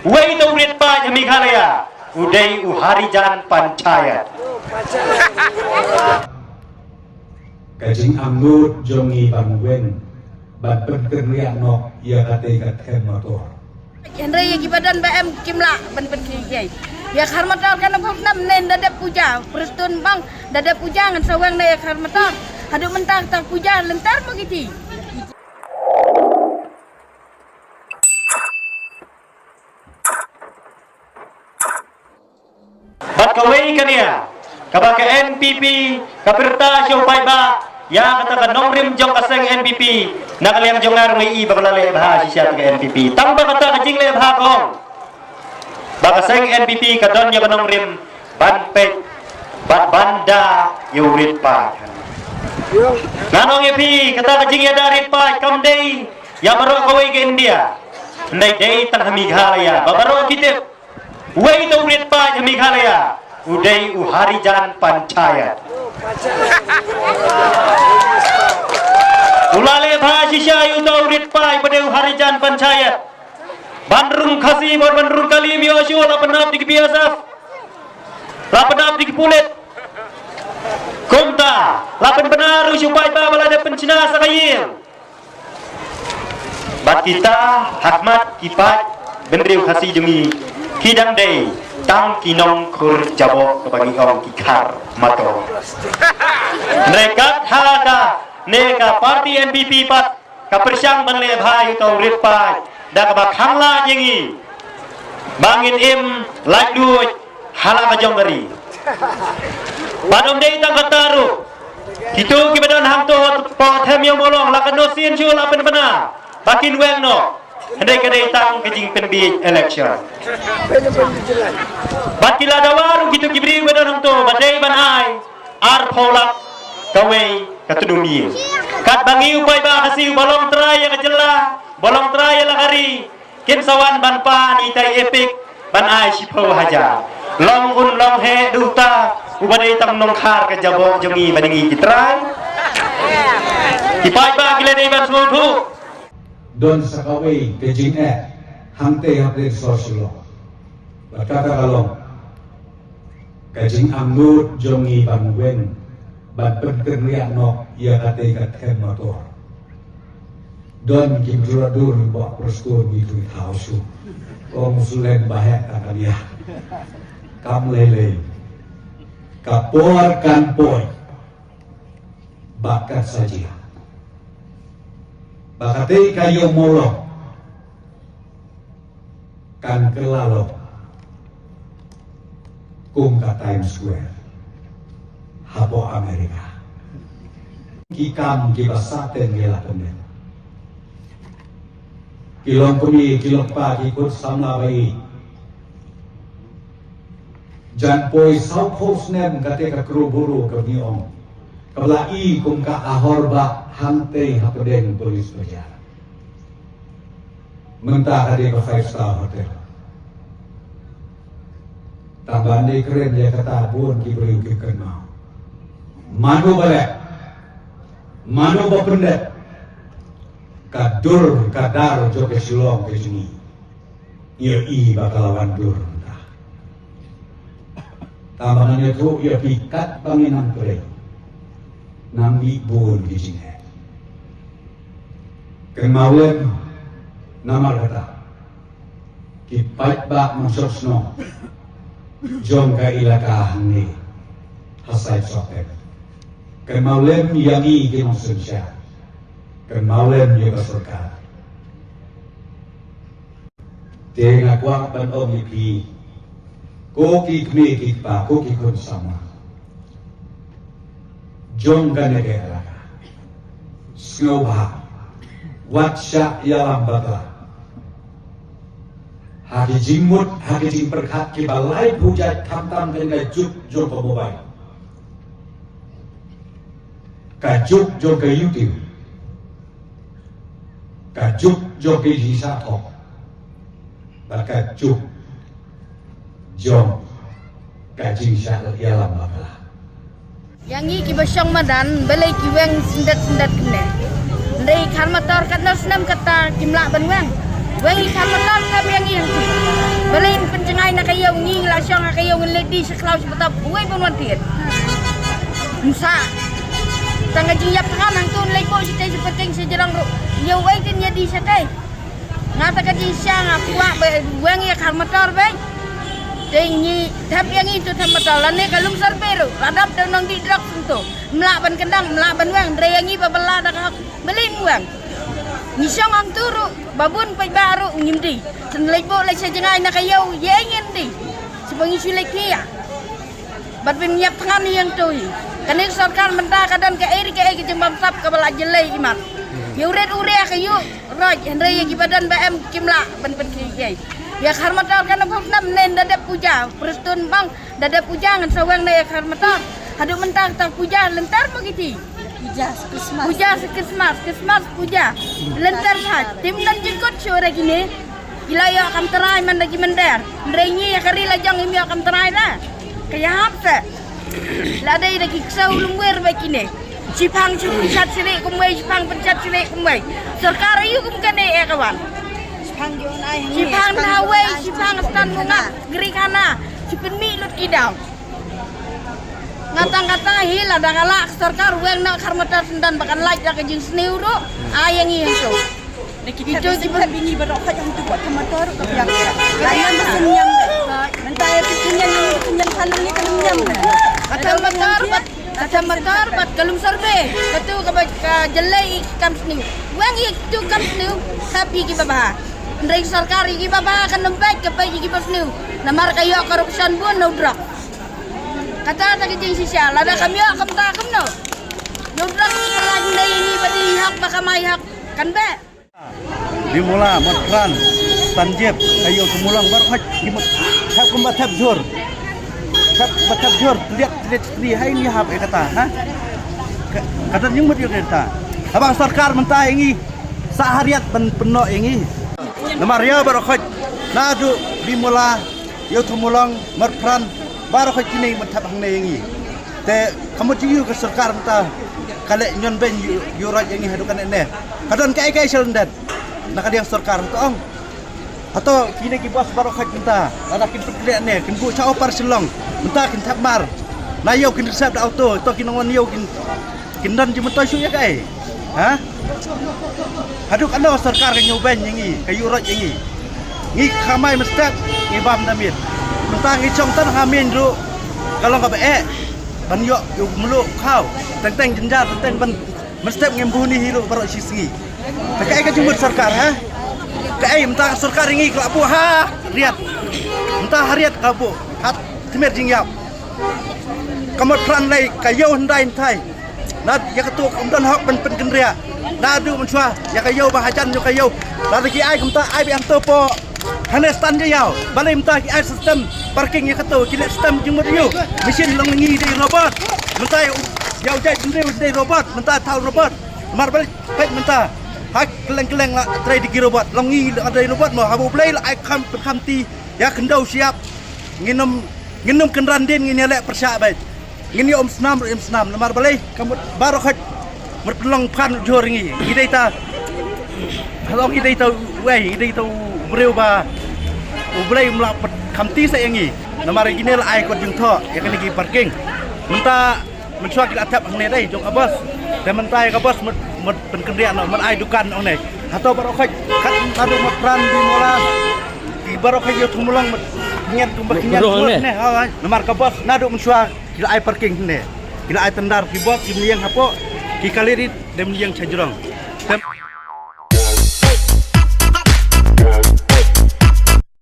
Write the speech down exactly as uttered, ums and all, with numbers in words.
Wei uta u rit paid ha Meghalaya u dei u Harijan Panchayat. Ka jingangnud jong ngi ban weng ban pynkynriah noh ïa katei ka them motor. Hynrei ïa kiba don ba em kim lah ban pynkhih ïa. Ïa khar motor kan ym hok nam nen da dep puja, Prestone bang da dep puja ngan sa weng na ïa khar motor. Haduh mynta ta puja lynter mo kiti. Bad kawei ka nia, kaba ka N P P ka pyrta sha u paidbah ïa kata ka nongrim jong ka seng N P P, na ka liang jong nga ruh nga i ba ka la leh bha shisha ka N P P. Tang ba kata ka jingleh bha ka ong ba ka seng N P P ka don ïa ka nongrim ban peit bad ban da ïa u rit paid. Ngan ong ïa phi, kata ka jingïada rit paid kam dei ïa baroh kawei ka India. Hynrei dei tang ha Meghalaya ba baroh ki tip. Wei uta u rit paid ha Meghalaya u dei u Harijan Panchayat. U la leh bha shisha ïa uta u rit paid ba dei u Harijan Panchayat. Ban rung Khasi bad ban rung Kali, ym ïoh shuh, la pynap da ki B S F, la pynap da ki pulit. Kumta la pynbna ruh sha u paidbah ba la dep pynshna sa ka ïing. Bad kita ha khmat ki paid bynriew Khasi jong ngi ki dang dei tang ki nongkhur jaboh kaba ngi ong ki khar motor. Hynrei kat ha kane ka party N P P pat ka pyrshang ban leh bha ïa uta u rit paid da kaba khang lad ïa ngi ba ngin im laitluid ha la ka jong ka ri. Bad ym dei tang kata ruh, kito kiba don hangto hapoh them Ïew Mawlong la ka North Sien shuh la pynbna ba kin weng noh. Hynrei ka dei tang ka jingpynbiej election. Bad ki la dawa ruh kito ki briew ba don hangto ba dei ban ai arphew lak kawei ka tnum ïing. Katba ngi u paidbah Khasi uba long trai ïa ka jylla, ba long trai ïa la ka ri, kin sa wan ban pan itai EPIC ban ai shiphew hajar. Long un long heh da uta uba dei tang nongkhar ka jaboh jong ngi ba dei ngi ki trai. Ki paidbah ki la dei ban sngewthuh. Don sa kawei ka jingeh hangtei ha Plains Shillong. Bad kata ka long ka jingangnud jong ngi ban weng ban pynkynriah noh ïa katei ka them motor. Don ki mutdur dur ba Prestone ngi tu thaw shu. Ong Sulen ba heh ta ka nia. Kam lei lei. Ka por kan poi ba kan sa jia ba katei ka Ïew Mawlong kan kylla long kum ka Times Square hapoh America. Ki kam kiba sah teng ki la pynlong. Ki long kmie, ki long kpa, ki khun samla ba ïeit. Jan poi sawphew snem kata ka kru buru ka ngi ong, kaba la i kum ka Ahor Bah hangtei hapdeng Police Bazar. Mynta ka dei ka five star hotel. Tang ban dei kren ïa kata bun ki briew ki kynmaw. Mano ba leh, mano ba pyndep ka dur ka dar jong ka Shillong ka jong ngi. Ïa i ba ka la wan dur mynta. Tang ba ngan ïathuh ïa phi katba ngi nang trei, nang mih bun ki jingeh. Kynmaw lem namar kata ki paidbah nongshong shnong jong ka ilaka hangne ha Saitsohkep. Kynmaw lem ïa ngi ki nongsynshar. Kynmaw lem ïa ka sorkar. Te nga kwah ban ong ïa phi, ko ki kmie ki kpa, ko ki khun samla jong kane ka ilaka, sngewbha wat shah ïalam bakla ha ki jingmut, ha ki jingpyrkhat kiba laiphew jait, khamtam kane ka juk jong ka mobile, ka juk jong ka YouTube, ka juk jong ka jingshah thok, bad ka juk jong ka jingshah ïalam bakla. Ïa ngi kiba shong madan balei ki weng syndet syndet kane. Hynrei i khar motor katno snem kata kim lah ban weng. Weng i khar motor ka biang ïa ngi. Ka ïew ngin leit die sha khlaw sha btap, uwei ban wan tied. Msa. Tang ka jingïap thngan hangto, leit bok shatei sha parking sha jrong ruh. Ïew uwei tin ïa die shatei. Nga ta ka jingshisha nga kwah ba weng ïa ka motor beit. Te ngi thep ïa ngi to thep motor lane ka lum survey ruh. La dap da nongdih drok sngewthuh. Mlah ban kyndang, mlah ban weng, hynrei ïa ngi ba bylla da ka hok. Balei ym weng? Ngi shong hangto ruh, ba bun paidbah ruh ngim die. Te leit bok leit sha jngai na ka ïew, ïa ngin die. Shu ba ngi shu leit khia. Bad ban ïap thngan ïa ngto hi. Kane ka sorkar mynta ka don kaei re kaei ka jingbamsap kaba la jyllei imat. Ïa u ret u ria ka ïuh roi, hynrei ïa kiba don ba em kim lah ban pynkhie ei. Ïa ka har motor kane pyrthei mynne da dep puja, Prestone bang da dep puja ngan sa weng na ïa ka har motor. Haduh mynta kata puja lynter mo ki ti. Puja sa Christmas. Puja sa Christmas, Christmas puja. Lynter bha. Te ym don jingkut shuh re kine. Ki la ïoh kam trai man da ki mynder. Hynrei ngi ïa ka ri la jong ngim ïoh kam trai la. Ka ïahap se. La dei da ki ksew lum wir ba kine. Shipang shu pynshat syrih kumwei, shipang pynshat syrih kumwei. Sorkar aïu kum kane eh ka wan. Shipang da wei, shipang stan nungak, gri khana. Shi pynmih lut ki daw. Nga tang kata hi lada ka lah ka sorkar weng noh ka har motor, syndan ba kan lait da ka jingsniew ruh. Ai ïa ngi hangto. Ito ki ba bini baroh ka jong tu buat ka motor ka biang. Ka ïa ba syn ñiam de. Mynta ïa tu ñiam, ñiam salun ni ka ñiam de. Kata motor bad, kata motor bad ka lum survey. Katu kaba ka jyllei i kam sniew. Weng i tu kam sniew. Ka phi ki ba bha. Hynrei sorkar i ki ba bha kan ym beit, ka peit i ki ba sniew. Namar ka ïoh corruption bun na u drok. Kata ta ka jingshisha, lada kam ïoh kumta kumno. Ïoh drok ka lait ndei ni ba die hok ba kam ai hok. Kan beh. Bimula, Motphran, Tanjep, ka ïew Thumulong baroh khoit ki mut thep kumba thep jhur. Thep ba thep jhur, tliat tliat tli hai ni hap ïa kata, ha? Ka, kata jingmut ïa kata. Haba sorkar mynta ïa ngi sa hariat ban pynnoh ïa ngi. Namar ïa baroh khoit naduh Bimula, ïew Thumulong, Motphran, baroh khoit kine mut thep hangne ïa ngi. Te ka mut ïa u ka sorkar mynta ka leh ñion beiñ ïa u, ïa u roj ïa ngi haduh kane ne. Ka don kaei kaei shalyndet na ka liang sorkar hato ong. Hato kine ki bos baroh khoit mynta lada kin pynkhreh ne kin buh cha Upper Shillong mynta kin thep mar. Na ïew kin reserve da auto, to kin wan ïew kin, kin don jingmyntoi shuh ïa kaei. Ha? Haduh katno sorkar ka ñiew beiñ ïa ngi, ka ïuh roj ïa ngi. Ngi khamai mynstep ngi bam da miet. Mynta ngi shong tang ha miet ruh ka long kaba eh ban ïoh ïa u mluh khaw. Teng teng jynjar teng teng ban mynstep ngim bun hi ruh baroh shi sngi. Te kaei ka jingmut sorkar, ha? Kaei mynta ka sorkar ïa ngi ka la buh ha riat. Mynta ha riat ka buh. Ha tmier jingïap. Ka Motphran lei ka ïew hyndai hynthai. Na ïa katu kam don hok ban pynkynriah. Naduh mynshuwa ïa ka ïew ba hajan ïa ka ïew. Lada ki ai kumta ai biang to po. Hane stand ïa ïaw. Balei mynta ki ai system parking ïa katu ki leh system jingmut ïew. Machine long ngi dei robot. Mynta ïa u jait bynriew dei robot. Mynta thaw robot. Mar balei peit mynta. Ha kylleng kylleng la trei dei ki robot. Long ngi la dei robot mo haba U Blei la ai kham pynkham ti. Ïa khyndew shyiap. Ngin ym, ngin ym kynran dien ngin ïaleh pyrshah beit. Ngin ïa um snam ruh im snam namar balei ka mut baroh khoit mut long phan jhur ngi. Ngi dei ta, halong ngi dei ta uei, ngi dei ta u briew ba U Blei um lah pat khamti sa ïa ngi. Namar ïa kine la ai kot jingthoh ïa kane ki parking. Mynta mynshuwa ki la thep hangne dei jong ka bos. Te mynta ïa ka bos mut, mut pynkynriah noh, mut ai dukan noh ne. Hato baroh khoit kat naduh Motphran Bimula. Ki baroh khoit ïa Thumulong mut ngiat kumba ki ngiat mut ne. Hawai. Namar ka bos naduh mynshuwa ki la ai parking hangne. Ki la ai tendar ki bos ki mliang hapoh ki kali rit dem liang cha jrong.